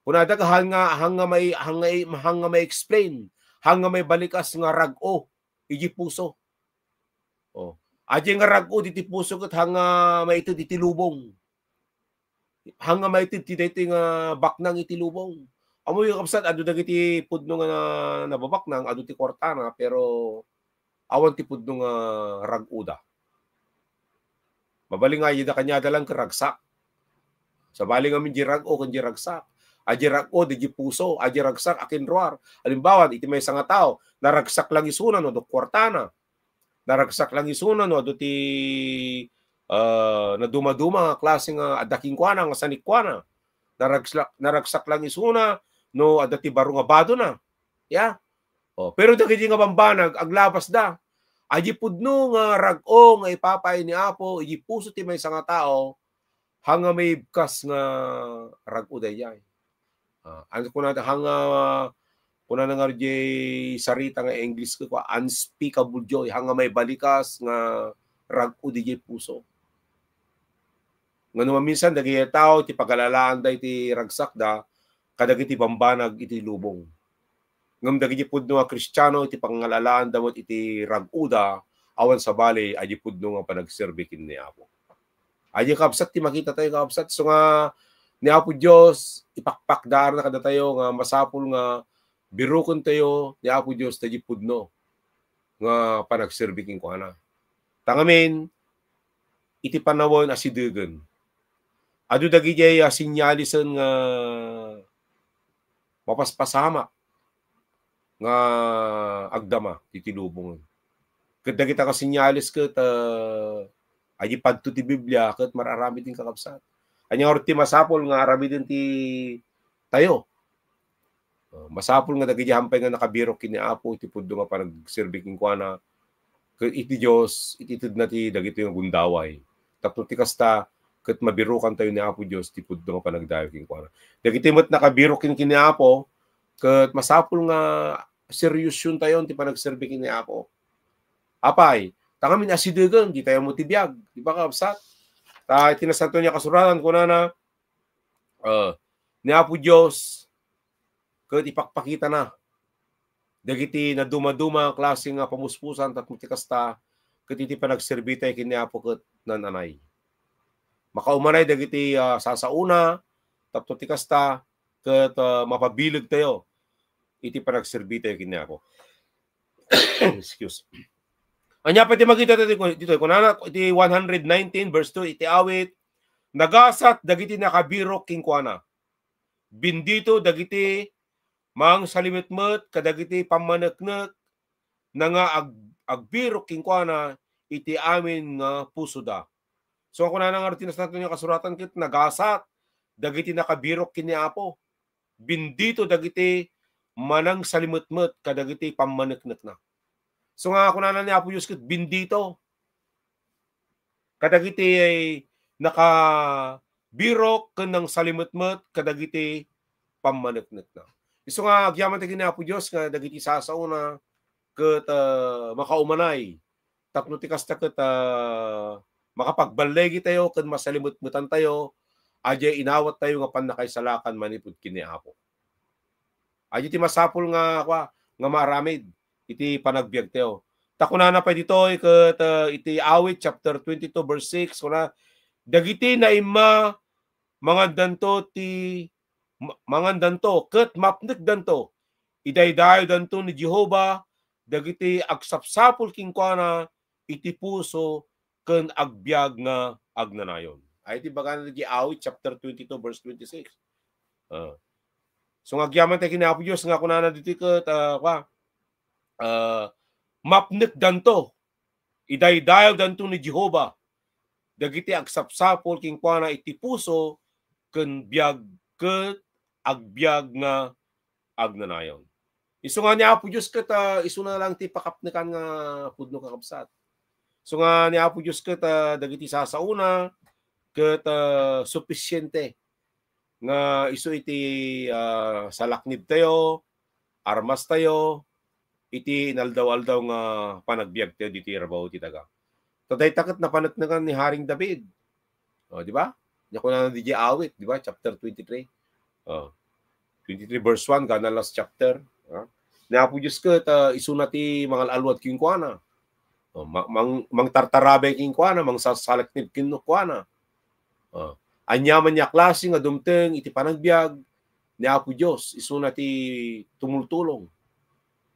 Kunada nga han nga, han nga mai-, han nga i-, han nga mai-explain, han nga maibalikas nga rag-o iti puso. Oh. Adi nga rag-o iti puso ket han nga maited iti lubong. Han nga maited ti daytoy nga baknang iti lubong. Ammoyo, kakabsat, adu dagiti pudno nga na-, nababaknang, adu ti kuartana, pero awan ti pudno nga rag-oda. Mabalin nga, ida kaniada lang ket ragsak. Sabali ngamin di rag-o ken di ragsak. Adi rag-o, adi puso, adi ragsak, akinruar. Alimbawa, iti maysa nga tao, naragsak lang isuna no adu kuartana. Naragsak lang isuna no adu ti, ah, naduma-duma nga klase nga adda kenkuana, nga sanikkuana. Naragsak, naragsak lang isuna no adda ti baro nga badona. Ya. Oh, pero dagiti nga bambanag, aglabasda. Adi pudno nga rag-o nga ipapaay ni Apo, iti puso ti maysa nga tao, haan nga maibkas nga rag-o daydiay. Ah, ano kunada, haan nga, kunana nga diay sarita nga English ko, unspeakable joy, haan nga maibalikas nga rag-o diay puso. Nga no maminsan, dagiti tao, ti pagalalaan da iti ragsakda, kadagiti bambanag iti lubong. Ngem dagiti pudno a Kristiano, iti pangalalaan da met iti rag-oda, awan sabali, adi pudno nga panagserbi ken ni Apo. Adi, kakabsat, ti makita tayo, kakabsat, so nga ni Apo Dios, ipakpakdaarna kadatayo nga masapul nga biroken tayo ni Apo Dios, dagiti pudno nga panagserbi kenkuana. Tangamin, iti panawen a sidegen, adu dagidiay a sinyalisen nga mapaspasamak nga agdama iti lubongen. Ket dagita nga sinyales ket, ah, adi padto ti Biblia ket mar-aramid ti kakabsat. Ania ngarud ti masapul nga aramiden ti tayo? Ah, masapul nga dagiti hampay nga nakabirok ken ni Apo iti pudno nga panagserbi kenkuana, ket iti Dios, iti itedna ti dagitoy nga gundaway. Tapno ti kasta, ket mabirokan tayo ni Apo Dios ti pudno nga panagdayaw kenkuana. Dagiti met nakabirok ken, ken ni Apo, ket masapul nga seriosion tayo ti panagserbi ken ni Apo. Apay, tangamin asidegen, di tayo mo ti biag. Di ba, kabsat? Ta, iti Nasanto nga Kasuratan, kunana, ah, ni Apo Dios, ket ipakpakitana dagiti naduma-duma a klase nga pamuspusan tapno ti kasta, ket iti panagserbi tayo ken ni Apo ket naan-anay. Makaumanay dagiti, ah, sasaona, tapno ti kasta, ket, ah, mapabileg tayo iti panagserbi tayo ken ni Apo. Excuse. Ania pay ti makita tayo ditoy? Kunana, iti one hundred nineteen verse two, iti awit, nagasat dagiti nakabirok kenkuana. Bendito dagiti mangsalimetmet kadagiti pammaneknek na nga ag-, agbirok kenkuana iti amin nga pusoda. So, kunana nga ti Nasanto nga Kasuratan ket nagasat dagiti nakabirok ken ni Apo. Bendito dagiti manangsalimetmet kadagiti pammaneknekna. So nga kunana ni Apo Dios ket, bendito kadagiti nakabirok ken nangsalimetmet kadagiti pammaneknekna. Isu nga agyaman ti ken ni Apo Dios nga dagiti sasaona ket, ah, makaumanay tapno ti kasta ket, ah, makapagballigi tayo ken masalimetmetan tayo, adiay inawat tayo nga pannakaisalakan manipud ken ni Apo. Adi ti masapul nga, kua, nga maaramid iti panagbiag tayo. Ta kunana pay ditoy ket, ah, iti Awit chapter twenty-two verse six, kuna, dagiti naimma mangandanto ti, ma-, mangandanto ket mapnekdanto. Idaydayawdanto ni Jehovah dagiti agsapsapul kenkuana iti puso ken agbiag nga agnanayon. Ay, ti bagana di Awit chapter twenty-two, verse twenty-six. Ah. So, nga agyaman tayo ken ni Apo Dios nga kunana ditoy ket, ah, kua, ah, mapnekdanto, idaydayawdanto ni Jehovah dagiti agsapsapul kenkuana iti puso ken biag ket agbiag nga agnanayon. Isu nga ni Apo Dios ket, ah, isuna lang ti pakapnekan nga pudno, kakabsat. Isu nga ni Apo Dios ket, ah, dagiti sasaona ket, ah, sufisiente nga isu iti, ah, salaknib tayo, armas tayo, iti inaldaw-aldaw nga panagbiag tayo ditoy rabaw ti daga. Ta dayta ket napaneknekan ni Haring David. O, di ba? Nia kunana diay Awit, di ba? Chapter twenty-three. O, twenty-three verse one, gana last chapter. Ha? Ni Apo Dios ket, ah, isuna ti mangal-aluad kenkuana. O, ma-, mang-, mangtartarabay kenkuana, mangsasalaknib kenkuana. O, aniaman nga klase nga dumteng iti panagbiag ni Apo Dios, isuna ti tumultulong.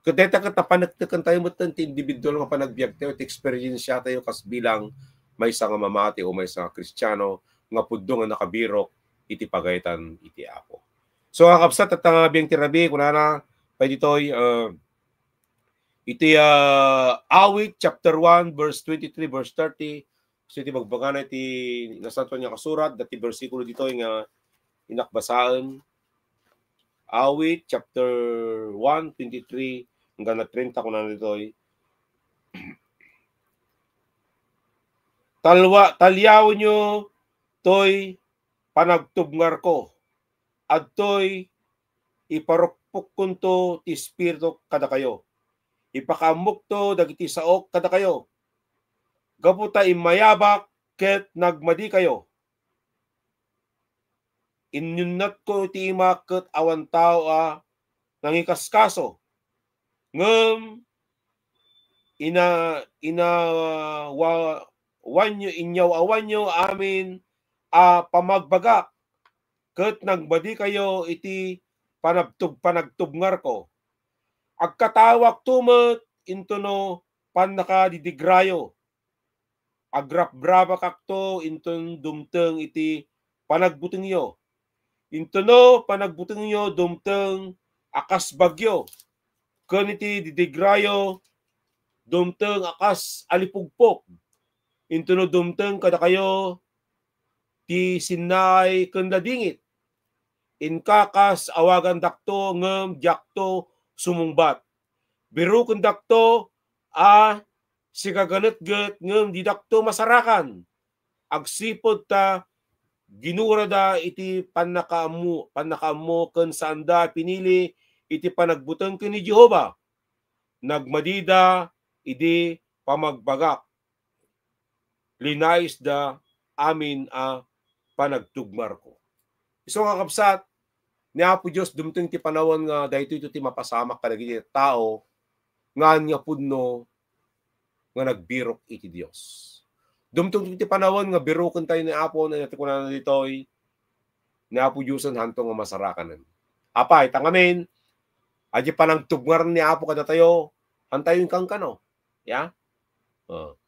Ket dayta ket napaneknekan tayo metten ti individual nga panagbiag tayo, ti experience tayo kas bilang maysa nga mamati o maysa nga Kristiano nga pudno nga nakabirok iti pagayatan iti Apo. So, kakabsat, tatta nga biang ti rabii, kunana pay ditoy, ah, iti, ah, Awit chapter one, verse twenty-three, verse thirty. So, iti bagbagana iti Nasantoan nga Kasurat, dati bersikulo ditoy nga inakbasaen. Awit chapter one, twenty-three hanggang na treinta, kunana ditoy, Talwa-, taliawenyo toy panagtubngarko. Adtoy iparukpokkonto ti Espirituk kadakayo. Ipakaammokto dagiti saok kadakayo. Gapu ta immayabak ket nagmadikayo. Inyunnatko iti imak ket awan tao a nangikaskaso. Ngem ina-, inawa-, wanyo, inyaw-awanyo amin a pamagbagak, ket nagmadikayo iti panagtug-, panagtubngarko. Agkataoakto met intono pannakadidigrayo. Agrabrabakakto inton dumteng iti panagbutengyo. Intono panagbutengyo dumteng a kas bagyo, ken iti didigrayo dumteng a kas alipugpok. Intono dumteng kadakayo ti sinnaay ken ladingit. Inka kas awagandakto ngem diakto sumungbat. Birukendakto a sigaganetget ngem didakto masarakan. Agsipud ta ginurada iti pannakaammo, pannakaammo ken saanda pinili iti panagbuteng ken ni Jehovah. Nagmadida idi pamagbagak. Linaisda amin a panagtugmarko. Isu nga, kabsat, ni Apo Dios, dumteng ti panawen nga daytoy ti mapasamak kadagiti tao nga ania pudno nga nagbirok iti Dios. Dumteng ti panawen nga birokentayo ni Apo, nga ti kunana ditoy, ni Apo Diosen hanto nga masarakanen. Apay, ta ngamin, adi panagtugmar ni Apo kadatayo, hantayo inkankano. Ya? Oh.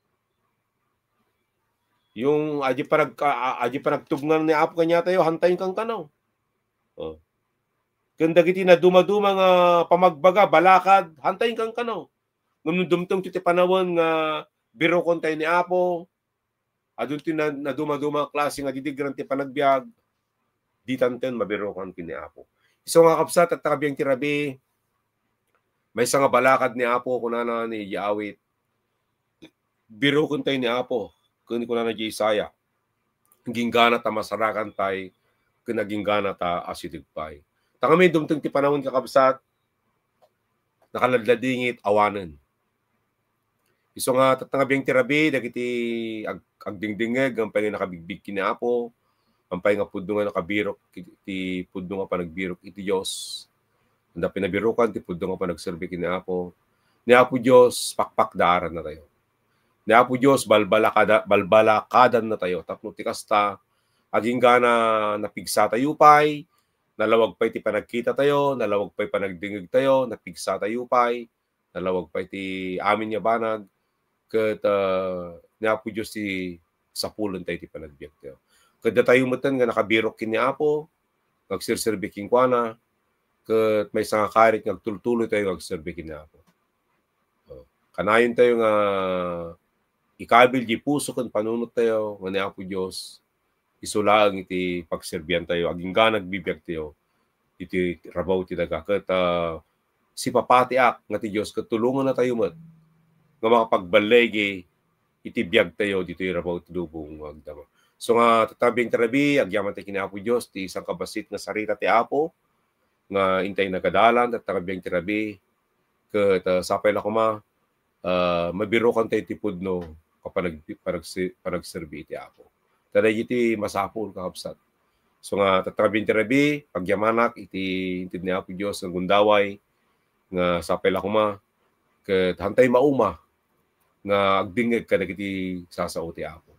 Yung adi panag-, a-, a-, adi panagtugmar ni Apo kaniatayo, hantayo inkankano. Oh. Ken dagiti nadumaduma nga pamagbaga, balakad, hantayo inkankano. Ngem no dumteng ti panawen nga birokentayo ni Apo, adun ti na-, nadumaduma a klase nga didigran ti panagbiag, ditanten mabirokan ken ni Apo. Isu nga, kabsat, tatta nga biang ti rabii, maysa nga balakad ni Apo, kunana ni, iti awit, birokentayo ni Apo, ken kunana ni Isaiah, agingganata masarakantay, ken agingganata asideg pay. Ta ngamin dumteng ti panawen, kakabsat, nakaladladingit awanen. Isu nga, tatta nga biang ti rabii, dagiti ag-, agdingdingngeg, ampay nga nakabigbig ken ni Apo, ampay nga pudno nga nakabirok iti pudno nga panagbirok iti Dios. Anda pinabirokan ti pudno nga panagserbi ken ni Apo. Ni Apo Dios, pakpakdaarannatayo. Ni Apo Dios, balbalakada-, balbalakadannatayo. Tapno ti kasta, aginggana napigsatayo pay, nalawag pay ti panagkitatayo, nalawag pay panagdingngegtayo, napigsatayo pay, nalawag pay ti amin nga banag, ket, ah, ni Apo Dios ti sapulentayo ti panagbiagtayo. Ket datayo metten nga nakabirok ken ni Apo, nga agserserbi kenkuana, ket maysa nga karit nga agtultuloytayo nga agserbi ken ni Apo. Oh, kanayontayo nga ikabil di puso ken panunottayo nga ni Apo Dios, isu laeng iti pagserbiantayo, agingga nagbibiagtayo iti rabaw ti daga. Ket, ah, sipapatiak nga ti Dios ket tulongennatayo met nga makapagballigi iti biagtayo ditoy rabaw ti lubong nga agdama. So nga, tatta nga biang ti rabii, agyamanak ken ni Apo Dios ti sangkabassit nga sarita ti Apo nga intay nagadalan, tatta nga biang ti rabii, ket, ah, sapay la koma, ah, mabirokantayo ti pudno a panag-, panagse-, panagserbi iti Apo. Ta daydi ti masapul, kakabsat. So nga, tatta nga biang ti rabii, agyamanak iti inted ni Apo Dios nga gundaway, nga sapay la koma, ket hantayo mauma nga agdingngeg kadagiti sasao ti Apo.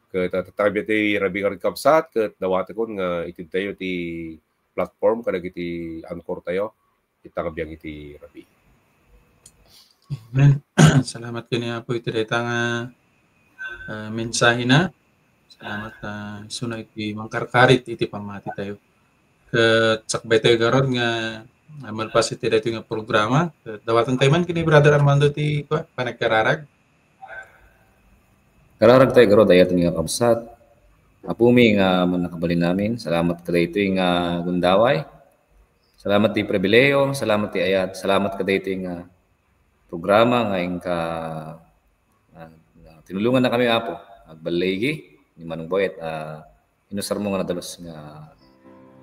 Ket, ah, tatta nga biang ti rabii, kakabsat, ket dawatekon nga itedtayo ti platform kadagiti anchortayo. Ita nga biang iti rabii. Amen. Salamat ken ni Apo iti dayta nga, ah, mensahena. Salamat, ah, isuna iti mangkarkarit iti pammatitayo. Ket sakbay tayo garud nga, ah, malpas iti daytoy nga programa. Ket dawaten tayo man ken ni Brother Armando ti, kua, panagkararag. Kararag tayo garud, ayat nga kabsat. Apo mi nga mannakabalin amin, salamat kadaytoy nga gundaway. Salamat ti pribilehiyo, salamat ti ayat, salamat kadaytoy nga programa nga inka, ah, nga tinulonganna kami, Apo. Agballigi ni Manong Boyet, ah, inusarmo nga nadalus nga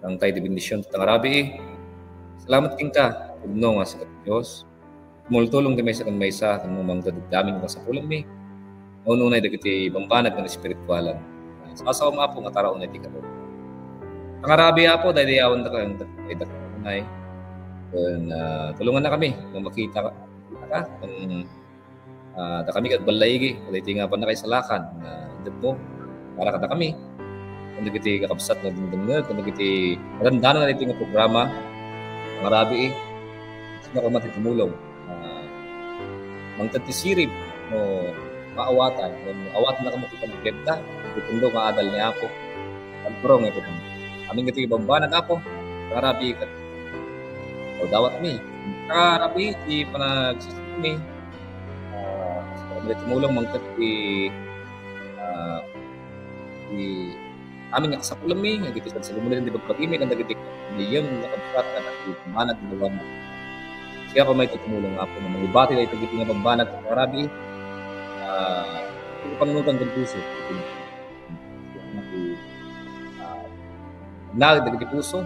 tangtay ti bendision ti tangarabii. Salamat kenka, pudno nga sika ti Dios. Tumultulong ti maysa ken maysa, ken mangted iti amin nga kasapulanmi. Unay dagiti bambanag nga espiritualan. Sasawam, Apo, nga taraon iti karon. Tangarabii, Apo, daydayawen daka, daydayawen daka unay. Ken, ah, tulonganna kami nga makita ka, ka, ken, ah, dakami ket agballaigi kadaytoy nga pannakaisalakan nga inted mo para kadakami. Ken dagiti kakabsat nga dumdumngeg, ken dagiti nadandanan daytoy nga programa, tangarabii, sino ka man ti tumulong. Ah, mangted ti sirib no maawatan, wenno awatanna kamo ti panagbiagda, iti pundo nga adal ni Apo. Pagpurong iti pundo. Amin dagiti bambanag, Apo, tangarabii ket dawdawatmi. Tangarabii ti panagsisipmi. Ah, iti tumulong mangted ti, ah, ti amin nga kasapulanmi, dagiti sagsagumulan ti bagbagimi, ken dagiti pamilya nga kabsat nga dagiti bambanag nga awan. Siak met ti tumulong, Apo, nga mangibati dagiti nga bambanag, tangarabii, ah, iti pannunotan ken puso. Ah, nag dagiti puso,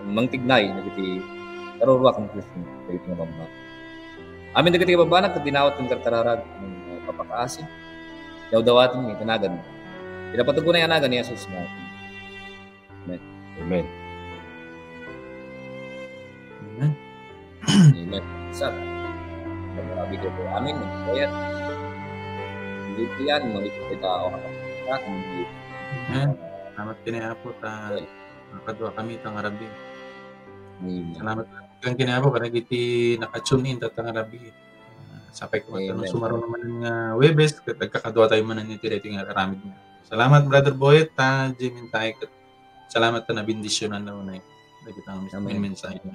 mangtignay dagiti karuruak ken puso dagiti nga bambanag. Amin dagiti nga bambanag ket dinawat ken karkararag, ken papakaasi. Dawdawatenmi iti nagan. Iti napateg unay a nagan ni Jesus nga. Amen. Amen. Amen. Amen. Sa, grabe ko po. Amin. Kaya, hindi ko yan. Mangikot kita o nakakita. Hindi. Amen. Salamat ken ni Apo ta. Amen. Makadua kami tangarabii. Amen. Salamat ken ni Apo kadagiti naka-tune in ta tangarabii. Ah, sapay ko. Amen. Sumaruno manen nga Huwebes, ket agkakadua tayo manen iti daytoy nga aramid nga. Salamat, Brother Boyet, ta Jim, intayo ket salamat ta nabendisyonan na unay dagiti nga mis-, Amen. Mensahe na.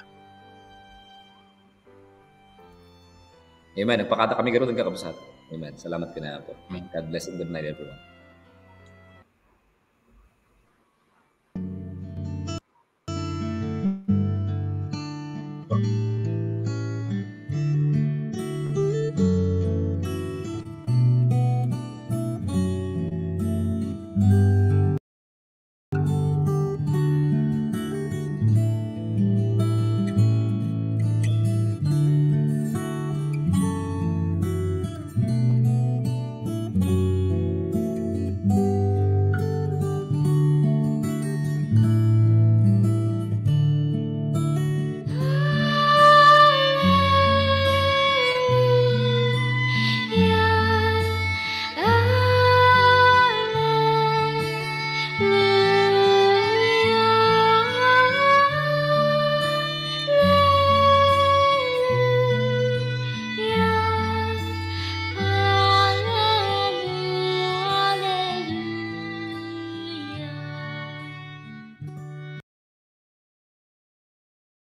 Amen. Nagpakada kami garud, kakabsat. Amen. Salamat ken ni Apo. Amen. God bless and good night, everyone.